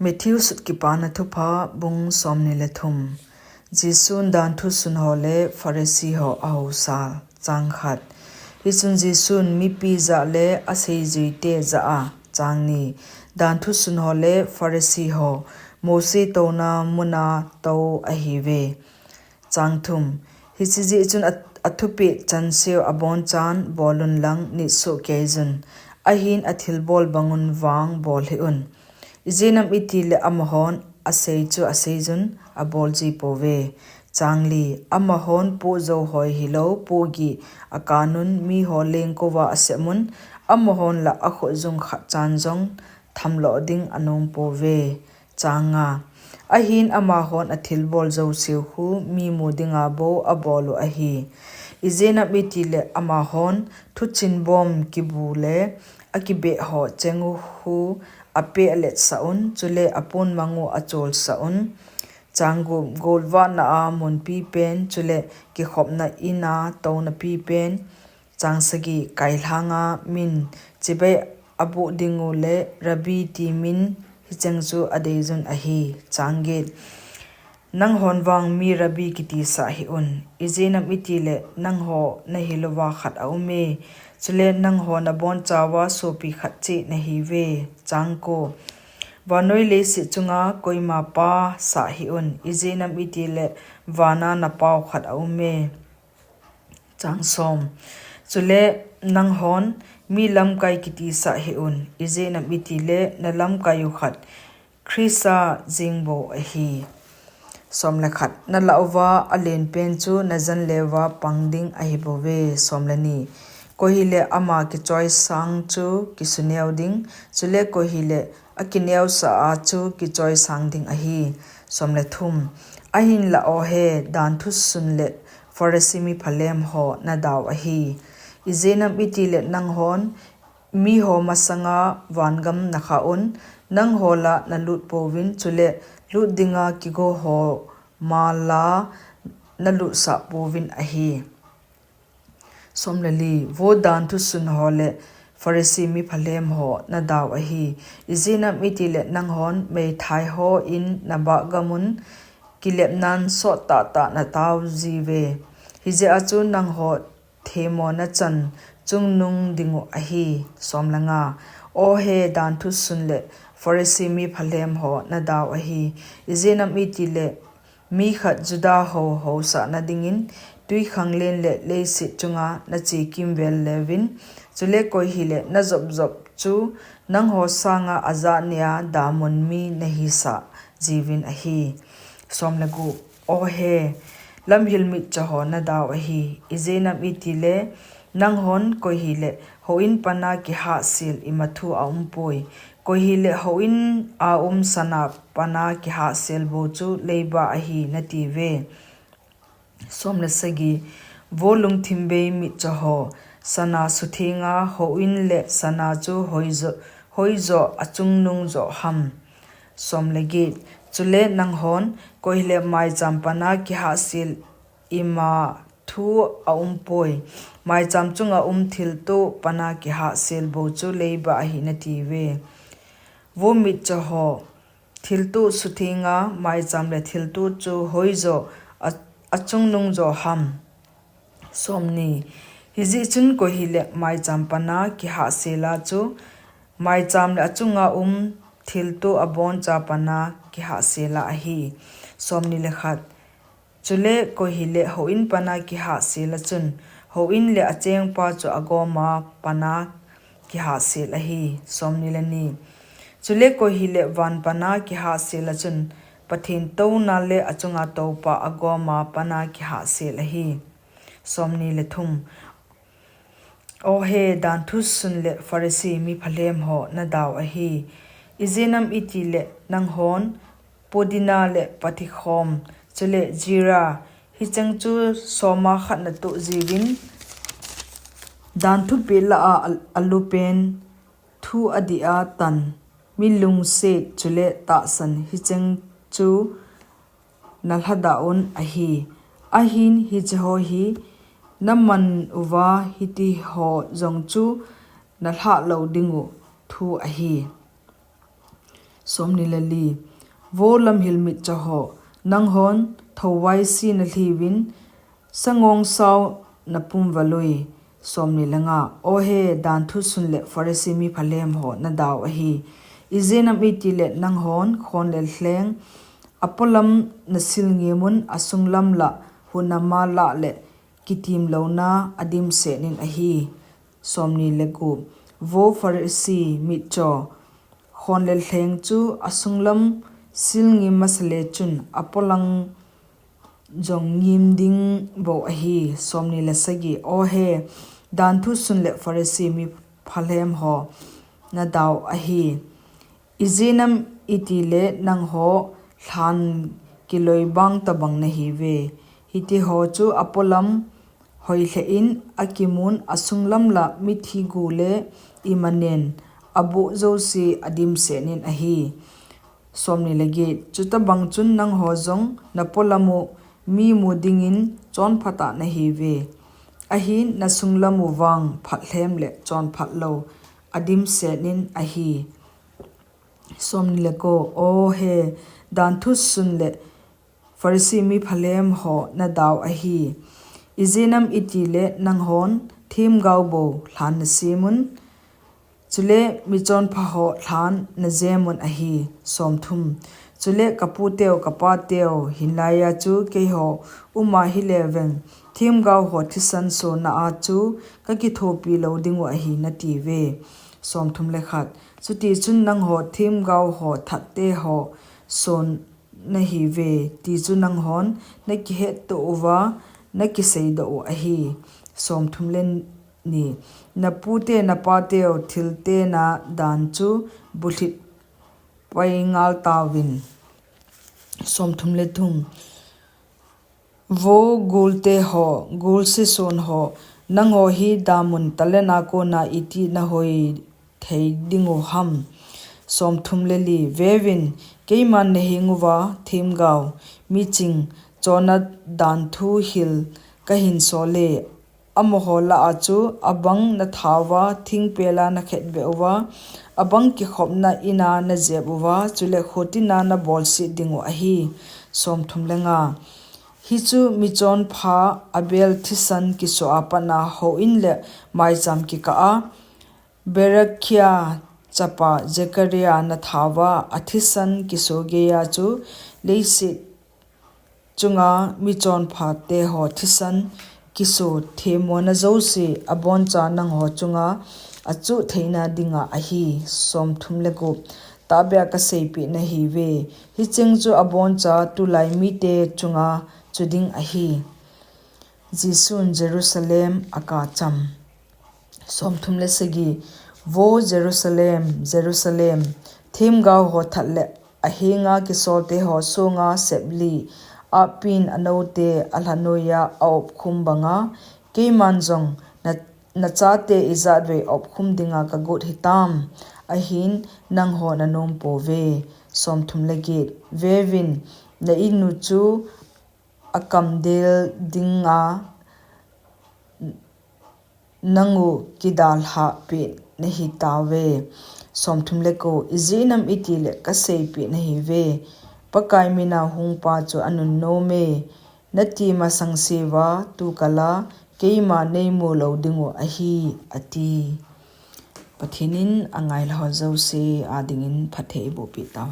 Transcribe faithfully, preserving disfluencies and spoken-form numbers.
Matthew sut Kipana Thupha bung somni le thum. Jesun danthu sun ho le Pharisee ho ahousal. Chang khat. Hichun Jesun mipi jah le aseijuite jah a, chang ni, danthu sun ho le Pharisee ho, Mose touna muna tou ahiuve. Chang thum. Hiche jeh chun a, athupeh chanseu abonchan bolun lang nitsoh keijun. Ahin athilbol bangun vang bol hih un. Ijeh inem itile amahon asei chu aseijun, abolji pouve. Chang li. Amahon pohjou hoi hilou pohgih akanun miho lengkouva asemun, amahon la akhutjung khat chan jong thamloh ding anom pouve. Chang nga. Ahin amahon athilbol jouseu khu mi mu dinga bou abol u ahi. Ijeh inem itile amahon thuchinbom kibu le akibeh ho cheng u khu apeh letsah un, chule apon mang u acholsah un. Chang gup. Golvahna a munpi pen, chule kikhopna in a touna pi pen, chang sagi, kailhanga min chibai aboh ding u le Rabbi ti min hicheng chu adeijun ahi. Chang get. Nanghon vang mi Rabbi kitisah hih un. Ijeh inem itile nangho nahilouva khat aume. Chule nangho nabonchauva sopi khat cheh nahiuve. Chang ko. Vannoi leiset chunga koima pa sah hih un. Ijeh inem itile vana napau khat aume. Chang som. Chule nanghon mi lamkai kitisah hih un. Ijeh inem itile nalamkai u khat Christa jingbou ahi. Som le khat. Nalah uva alen pen chu najan leuva pang ding ahibouve. Som le ni. Koi hile ama kichoisang chu kisuneu ding, chule koi hile akineosah a chu kichoisang ding ahi. Som le thum. Ahinla ohe, danthu sun le Pharisee mi phalem ho, nadau ahi. Ijeh inem itile nanghon miho masanga vangam nakha un, nangho la nalut pouvin, chule lut dinga kigo ho ma la nalutsah pouvin ahi. Som le li. Vo danthu sun ho le Pharisee mi phalem ho, nadau ahi. Ijeh inem itile nanghon meithai hon nabahgamun kilepnan sot tahtah natao jiuve. Hijeh a chu nangho themmona chan chungnung ding u ahi. Som le nga. Ohe, danthu sun le Pharisee mi phalem ho, nadau ahi. Ijeh inem itile mi khat Juda ho hausahna dingin twikhanglen le leiset chunga nache kimvel leuvin, chule koi hile najop jop chu nangho sanga ajat nia damun mi nahisah jiuvin ahi. Som le gup. Ohe, lamhil mitcho ho, nadau ahi. Ijeh inem itile nanghon koi hile houin pana kihahsel ima thu aumpoi. Koi hile houin a um sana pana kihahsel bou chu leiba ahi natiuve. Som le sagi. Vo lungthim bei mitcho ho, sana suthenga houin le sana chu hoijo, hoijo achungnung jo ham. Som le get. Chule nanghon koi hile maicham pana kihahsel ima thu aumpoi. Maicham chunga um thilto pana kihahsel bou chu leiba ahi natiuve. Vo mitcho ho, thilto suthenga maicham le thilto chu hoijo a, achungnung jo ham. Som ni. Hijeh chun koi hile maicham pana kihahsel a chu maicham le achunga um thilto aboncha pana kihahsel a ahi. Som ni le khat. Chule koi hile houin pana kihahsel a chun, houin le achengpa chu agoma pana kihahsel ahi. Som ni le ni. Chule koi hile van pana kihahsel a chun, Pathen touna le achunga toupa agoma pana kihahsel ahi. Som ni le thum. Ohe, danthu sun le Pharisee mi phalem ho, nadau ahi. Ijeh inem itile nanghon pudina le pathikhom, chule jira, hicheng chu soma khat natoh jiuvin, danthu peh lah a alu pen, thu adih a tan, mi lungset chule tahsan hicheng chu nalhadah un ahi. Ahin hiche ho hi naman uva hiti ho jong chu nalhah lou ding u thu ahi. Somni le li. Vo lamhil mitcho ho, nanghon thovaisi nalhiuvin, sangong sao napum valui. Somni le nga. Ohe, danthu sun le Pharisee mi phalhem ho, nadau ahi. Ijeh inem itile nanghon khon le lheng apolam nasil ngimun, asunglam la hunama la le kitim louna adimset in ahi. Somni le gup. Vo Pharisee mitcho, khon le lheng chu asunglam sil ngim masa le chun apolam jong ngim ding bou ahi. Somni le sagi. Ohe, danthu sun le Pharisee mi phalhem ho, nadau ahi. Ijeh inem itile nangho lhan kiloi bang tabang nahiuve. Hitiho chu apolam hoilheh in akimun, asunglam la mithi gu le imanen abuh jouse adimset in ahi. Somni le get. Chutabang chun nangho jong napolam u mi mu dingin chonphat a nahiuve. Ahin nasunglam u vang phatlhem le chonphat lou adimset in ahi. Somni le ko. Ohe, danthu sun le Pharisee mi phalhem ho, nadau ahi. Ijeh inem itile nanghon themgao bou lhan nasemun, chule michonpha ho lhan najemun ahi. Somthum. Chule kaputeu kapateu, hinlaiya chu keiho uma hile veng, themgao ho thisan sona a chu kakithopi lou dingu ahi natiuve. Somthum le khat. Chutichun nangho themgao ho thatte ho son nahiuve, ti chu nanghon nakihetto uva, nakiseidoh u ahi. Somthum le ni. Napute napateu thiltena dan chu bulhit pai ngal tauvin. Somthum le thum. Vo gulte ho, gul seson ho, nangho hi damun talent a kona iti nahoi thei dingu ham? Somthum le li. Veuvin, keiman nahenguva themgao, miching, chona danthu hil kahin sole. Amaho lah a chu abang nathauva, thingpel a nakhetbeh uva, abang kikhopna in a najep uva, chule khotin a nabolset dingu ahi. Somthum le nga. Hichu michonpha Abel thisan kiso a pat a houin le maicham kikah a, Berekhia chapa Zechariah nathauva, athisan kiso geiya chu leiset chunga michonphate ho thisan kiso themmona jouse aboncha nangho chunga achuh theina dinga ahi. Somthum le gup. Tahbeh a kaseipeh nahiuve, hicheng chu aboncha tulai mite chunga chu ding ahi. Jesun Jerusalem akacham. Somthum le sagi. Vo Jerusalem, Jerusalem, themgao ho that le ahenga kisolte ho songa sepli, apin anote alhanoiya aopkhum banga, keiman jong na, nachate ijatvei opkhum dinga kagot hitam? Ahin nangho nanom pouve. Somthum le get. Veuvin, na inu chu akamdel dinga nangu kidalhah peh nahitauve. Somthum le ko. Ijeh inem itile kaseipeh nahiuve, Pakai mina hungpa chu anunnome, nati masang seuva tukal a keima neimu lou dingu ahi, ati. Pathen in angailha ho jouse adingin phatthei eibohpeh tauhen.